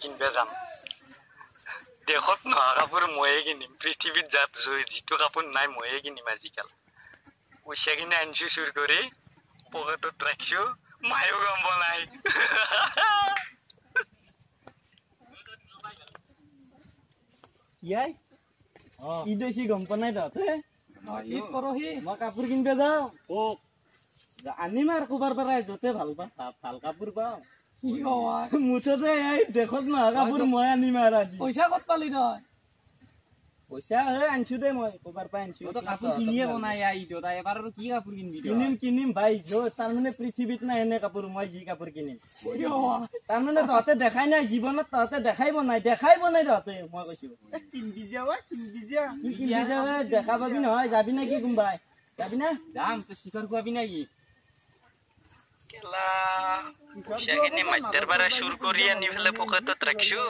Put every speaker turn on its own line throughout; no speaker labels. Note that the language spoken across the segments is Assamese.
কিনিব যাম। দেশত নোহোৱা কাপোৰ ময়ে কিনিম, পৃথিৱীত যাত যিটো কাপোৰ নাই ময়ে কিনিম। আজিকাল পইচাখিনি আনিছো চুৰ কৰি, পকেটত ৰাখিছো, মায়েও গম পোৱা নাই।
ইয়াই ঈদ হৈছে, গম পোৱা নাই তহঁতে? মই কাপোৰ কিনিব যাওঁ, আনিম আৰু ক'বাৰ পৰাই য'তে ভাল পাওঁ, ভাল কাপোৰ পাওঁ। মুঠতে এই দেশত নোহোৱা কাপোৰ মই আনিম আৰু আজি।
পইচা ক'ত পালি তই?
পইচা এই আনিছো দে, মই ক'বাৰ পৰা আনিছো।
কাপোৰ কিনিয়ে বনাই ঈদত এবাৰ আৰু কি কাপোৰ কিনিবি?
কিনিম কিনিম ভাই, য'ত তাৰমানে পৃথিৱীত নাই এনে কাপোৰ, মই যি কাপোৰ কিনিম। তাৰমানে তহঁতে দেখাই নাই জীৱনত, তহঁতে দেখাই বনাই দেখাই বনাই তহঁতে, মই কৈছো।
কিনবি যা, কিনবি যা,
কি কিনবি যা, দেখা পাবি নহয়। যাবি নে কি কোনোবাই? যাবি না?
যাম। তই শিখৰ খুৱাবি নে কি?
কেলা পইচাখিনি মাইতাৰ পৰা চুৰ কৰি আনি পেলাই পকেটত ৰাখিছো,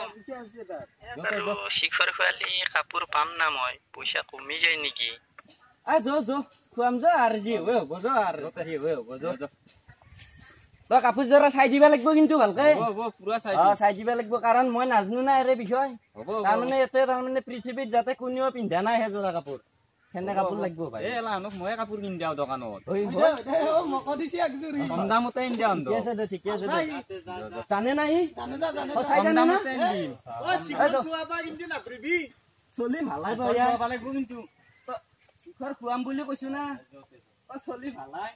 আৰু শিখৰ খোৱালি কাপোৰ পাম না মই? পইচা কমি যায় নেকি?
আ যো যো, খুৱাম যো, আৰু যি হয় হ'ব যো, আৰু যি হয় হ'ব যো। তই কাপোৰ যোৰা চাই দিব লাগিব কিন্তু ভালকে। চাই দিব লাগিব, কাৰণ মই নাজানো না এৰে বিষয়। তাৰমানে ইয়াতে তাৰমানে পৃথিৱীত যাতে কোনেও পিন্ধা নাই সেই যোৰা কাপোৰ, সেনে কাপোৰ লাগিব ভাই।
এই এলাহনক ময়ে কাপোৰ কিনি দিওঁ দোকানত, কম দামতে আনি দিওঁ।
ঠিকে আছে দে, ঠিকে আছে দে। জানে নাই? চলি ভালাই
লাগিব কিন্তু,
শিখৰ খুৱাম বুলি কৈছো না, চলি ভালাই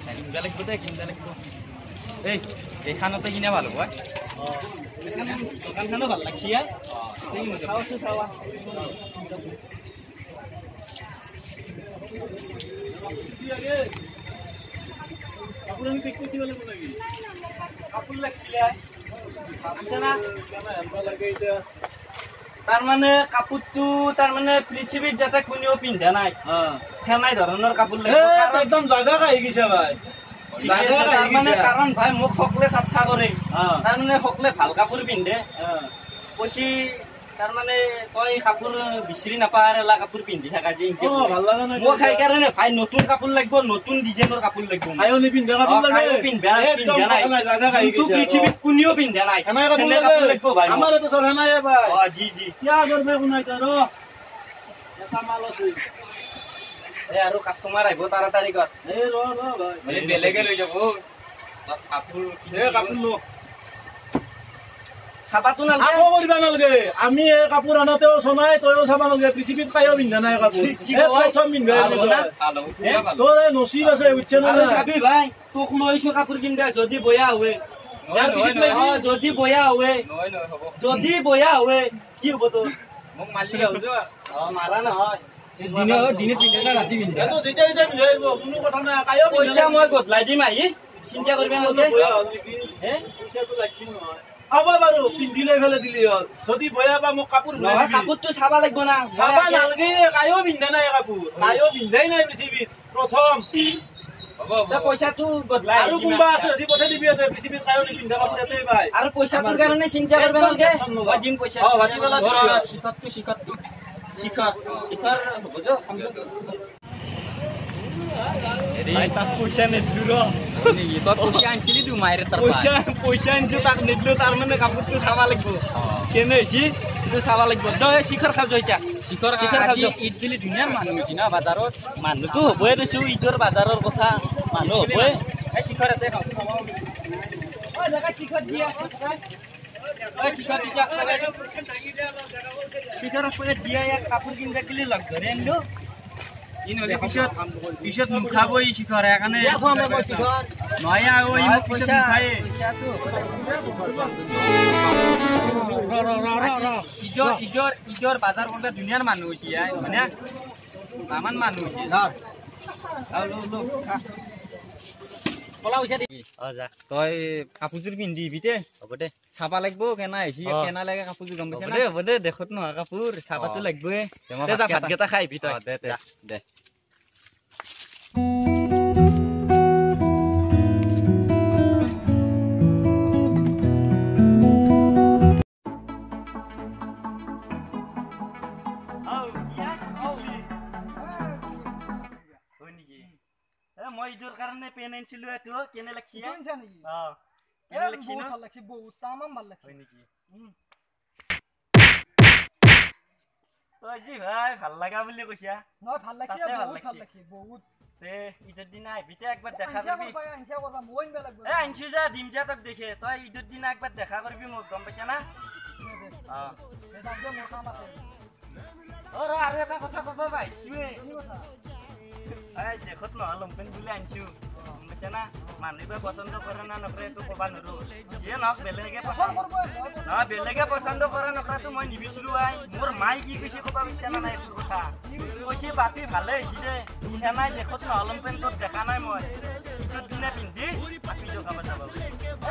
কিনিব লাগিব দে, কিনিব লাগিব। এই এইখানতে কিনা ভাল হ'ব,
দোকানখনো ভাল লাগছি। চাৱা কাপোৰ লাগছিলে না, তাৰমানে কাপোৰটো তাৰমানে পৃথিৱীত যাতে কোনেও পিন্ধা নাই সেনাই ধৰণৰ কাপোৰ লাগিব।
একদম জাগা আহি গৈছে ভাই।
তাৰমানে কাৰণ ভাই মোক সকলোৱে চাফা কৰে, তাৰমানে সকলোৱে ভাল কাপোৰ পিন্ধে। কৈছি তাৰমানে তই কাপোৰ বিচাৰি নাপা আৰু এলা কাপোৰ পিন্ধি থাকা যে, মোক সেইকাৰণে ভাই নতুন কাপোৰ লাগিব, নতুন ডিজাইনৰ কাপোৰ লাগিব। পৃথিৱীত কোনেও পিন্ধা নাই কাপোৰ লাগিব ভাই। জি জি এই আৰু কাষ্টমাৰ আহিব তাড়াতাড়ি কৰ।
বেলেগে লৈ যাব কাপোৰ,
কাপোৰ ল।
চাবাটো নালাগে,
আকৌ কৰিবা নালাগে। আমি এই কাপোৰ আনাতেও চনাই, তইও চাবা নালাগে। পৃথিৱীত কায়ো পিন্ধা নাই কাপোৰ, প্ৰথম পিন্ধা তোৰ এই নচিব আছে, বুজিছে না?
চাবি ভাই, তোক লৈছো কাপোৰ কিনিবা, যদি বয়া হয়, যদি বয়া হয়, যদি বয়া হয় কি হ'ব তোৰ?
মোক মাৰিলি হ'ল যোৱা।
অ মাৰা নহয়,
দিনে পিন্ধে না ৰাতি পিন্ধে?
যেতিয়া যেতিয়া পিন্ধে কোনো কথা নাই। কায়ো
পইচা মই গধলাই দিম, আহি চিন্তা কৰিবা নালাগে।
পইচাটো লাগিছিল নহয়, হ'ব বাৰু, পিন্ধি লৈ পেলাই দিলি হ'ল। যদি বয়া বা মোক কাপোৰ
নহয়, কাপোৰটো চাবা লাগিব না।
চাবা নালাগে, কায়ো পিন্ধা নাই কাপোৰ, কায়ো পিন্ধাই নাই পৃথিৱীত প্ৰথম।
পইচাটো বদলাই
আৰু কোনোবা আছে যদি পঠাই দিবি। ইয়াতে পৃথিৱীত কায়ো নিপিন্ধা কাপোৰ ইয়াতে পায়।
আৰু পইচাটোৰ কাৰণে চিন্তা কৰিব নালাগে, মই দিম পইচা।
শিখৰটো শিখৰটো
শিখৰ শিখৰ হ'ব যো। তাক পইচা নিদিলো ৰ,
তই পইচা আনিছিলি তো মায়েৰ তাৰ
পইচা, পইচা আনিছো তাক নিদিলো। তাৰমানে কাপোৰটো চাব লাগিব কেনে হৈছে, সেইটো চাব লাগিব। তই শিখৰ খাব এতিয়া,
শিখৰ খাব। ঈদ বুলি ধুনীয়া মানুহ হৈছে না বাজাৰত?
মানুহটো হ'বই দেছো, ঈদৰ বাজাৰৰ কথা মানুহ হ'বই।
শিখৰ এতে খাওঁ,
শিখৰ দিয়া, শিখৰ দিছা, শিখৰ দিয়া। ইয়াত কাপোৰ কিনিব গ'লে লগ ধৰি আনিলো।
পিছত পিছত মুখাব শিখৰ, সেইকাৰণে নহয় আৰু পিছত মুখায়ে। ঈদৰ ঈদৰ ঈদৰ বাজাৰ কৰিব ধুনীয়াৰ মানুহ হৈছে, মানে তামান মানুহ হৈছে। তই কাপোৰযোৰ পিন্ধি আহিবি দে।
হ'ব দে,
চাবা লাগিব কেনা আহিছি, কেনা লাগে কাপোৰযোৰ, গম পাইছা?
হ'ব দে, দেশত নোহোৱা কাপোৰ চাবাটো লাগিবই। ভাতকেইটা খাই আহিবি তই।
দে দে দে।
মই ঈদৰ কাৰণে পেন আনিছিলো, এইটো কেনে লাগছি?
আনিছা নেকি?
অ। কেনে লাগছি ন?
ভাল লাগছি, বহুত তামাম ভাল লাগছি।
হয় নেকি? তই যি ভাই ভাল লাগা বুলি কৈছা।
নহয়, ভাল লাগছি,
তাতে ভাল
বহুত ভাল
লাগছি।
লাগছি বহুত।
তে ঈদৰ দিনা আহিবি তে একবাৰ দেখা
আনছা
কৰিবি।
কৰবা, আনছা কৰবা, মই আনবা লাগব।
এ আনছো যা, দিম যা তোক দেখে। তই ঈদৰ দিনা একবাৰ দেখা কৰিবি মোক, গম পাইছা না? অ।
দে, যাম দে, মোৰ কাম আছে।
অ ৰ, আৰু এটা কথা ক'ব পাইছোৱে।
কি কথা?
এই দেশত নহয় লংপেণ্ট বুলি আনছো, গম পাইছা না? মানুহে বা পচন্দ কৰে না নকৰে এইটো ক'বা নোৱাৰো। যিয়ে নহওক বেলেগে
পচন্দ
পচন্দ
কৰব, মই পচন্দ।
নহয়, বেলেগে পচন্দ কৰা নকৰাটো মই নিবিচাৰো। আই মোৰ মাই কি কৈছে ক'বা বিচাৰা না নাই এইটোৰ কথা? কৈছে, বাপি ভালে হৈছে দে, সেনাই দেশত নহয় লংপেণ্ট তোত দেখা নাই মই, ঈদৰ দিনা পিন্ধি আপি জোকাব যাব বুলি।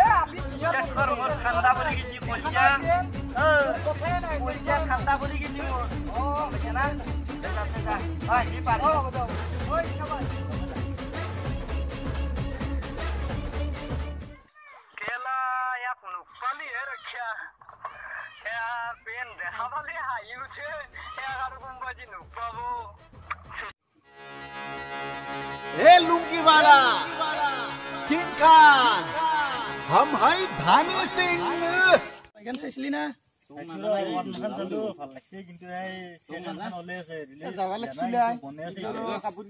এ আপি ধুনীয়া।
বিশ্বাস কৰ, মোৰ ঠাণ্ডা পৰি গৈছি কলিজা। অ।
কথাই নাই।
কলিজা ঠাণ্ডা পৰি গৈছি মোৰ,
অ।
গম পাইছা না? দে যা, দে যা, অ, আহিবি পাৰি।
অ, হ'ব দে, হ'ব দে। ঐ, খাবা।
কেলা ইয়াক নোপালিহে ৰক্ষা। ইয়াৰ পেন দেখা পালে হাঁহি উঠে। ইয়াক আৰু কোনোবা যি নোপাব।
ए लुंगी वाला किंग खान, हम है धानी सिंह।
এইখন চাইছিলি না?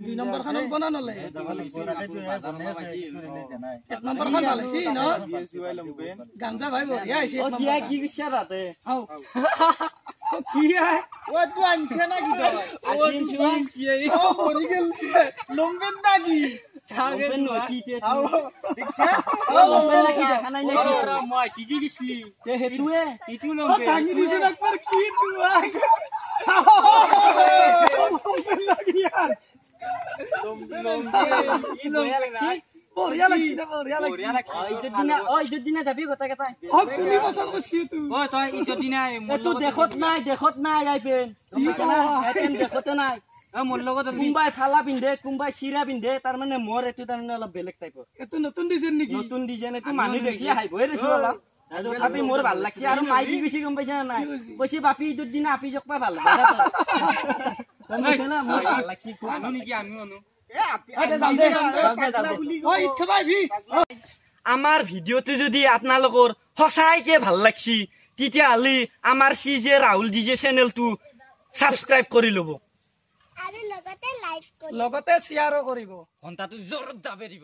দুই নম্বৰখন অলপ না নলে এক নম্বৰখন ভাল হৈছে ন? গাঞ্জা ভাই বঢ়িয়া হৈছে।
অ, কিয়া কি কৈছা তাতে?
আও কি আই?
ও তুই আনছে নাকি তই?
আজি আনছো আই।
ও মরি গেল, লংপেন্ট নাকি?
লংপেণ্ট নহয় কি তে?
আও দেখছা।
লংপেণ্ট নাকি দেখা নাই নেকি?
মই কি যি দিছিলি?
তে সেইটোৱে
ইটো লংপেণ্ট।
ভাঙি দিছো একবাৰ। কি তুই লংপেণ্ট নাকি ইয়াৰ?
কি বঢ়িয়া লাগছি।
বঢ়িয়া লাগছি দে, বঢ়িয়া লাগছি।
বঢ়িয়া লাগছি।
অ, ঈদৰ দিনা, অ, ঈদৰ দিনা যাবি গোটেই কেইটাই।
অ, কোনে পচন্দ কৰছি তোৰ?
ঐ, তই ঈদৰ দিনা মোৰ
এইটো
লগত
দেশত নাই, দেশত নাই আই পেন, গম পাইছা না? আই পেন দেশতে নাই।
অ, মোৰ লগত আহিবি।
কোনোবাই ফালা পিন্ধে, কোনোবাই চিৰা পিন্ধে। তাৰমানে মোৰ এইটো তাৰমানে অলপ বেলেগ টাইপৰ।
এইটো নতুন ডিজাইন নেকি?
নতুন ডিজাইন এইটো। মানুহ দেখিলে হাঁহিবই দেচোন অলপ, তথাপি মোৰ ভাল লাগছে। আৰু মাই কি কৈছে গম পাইছা না নাই? কৈছে, বাপি ঈদৰ দিনা আপি জকপা ভাল হ'ব দে তই। গম পাইছা না? মোৰ ভাল লাগছি খুব।
আনো নেকি? আনো, আনো।
দে, যাম দে, যাম দে, যাম দে।
অ, ঈদ খাবা আহিবি।
আমাৰ ভিডিঅ'টো যদি আপোনালোকৰ সঁচাইকে ভাল লাগছি, তেতিয়াহ'লে আমাৰ চি জে ৰাহুল ডিজে চেনেলটো ছাবস্ক্ৰাইব কৰি ল'ব
আৰু লগতে লাইক কৰিব,
লগতে শ্বেয়াৰো কৰিব,
ঘণ্টাটো জোৰত দাবে দিব।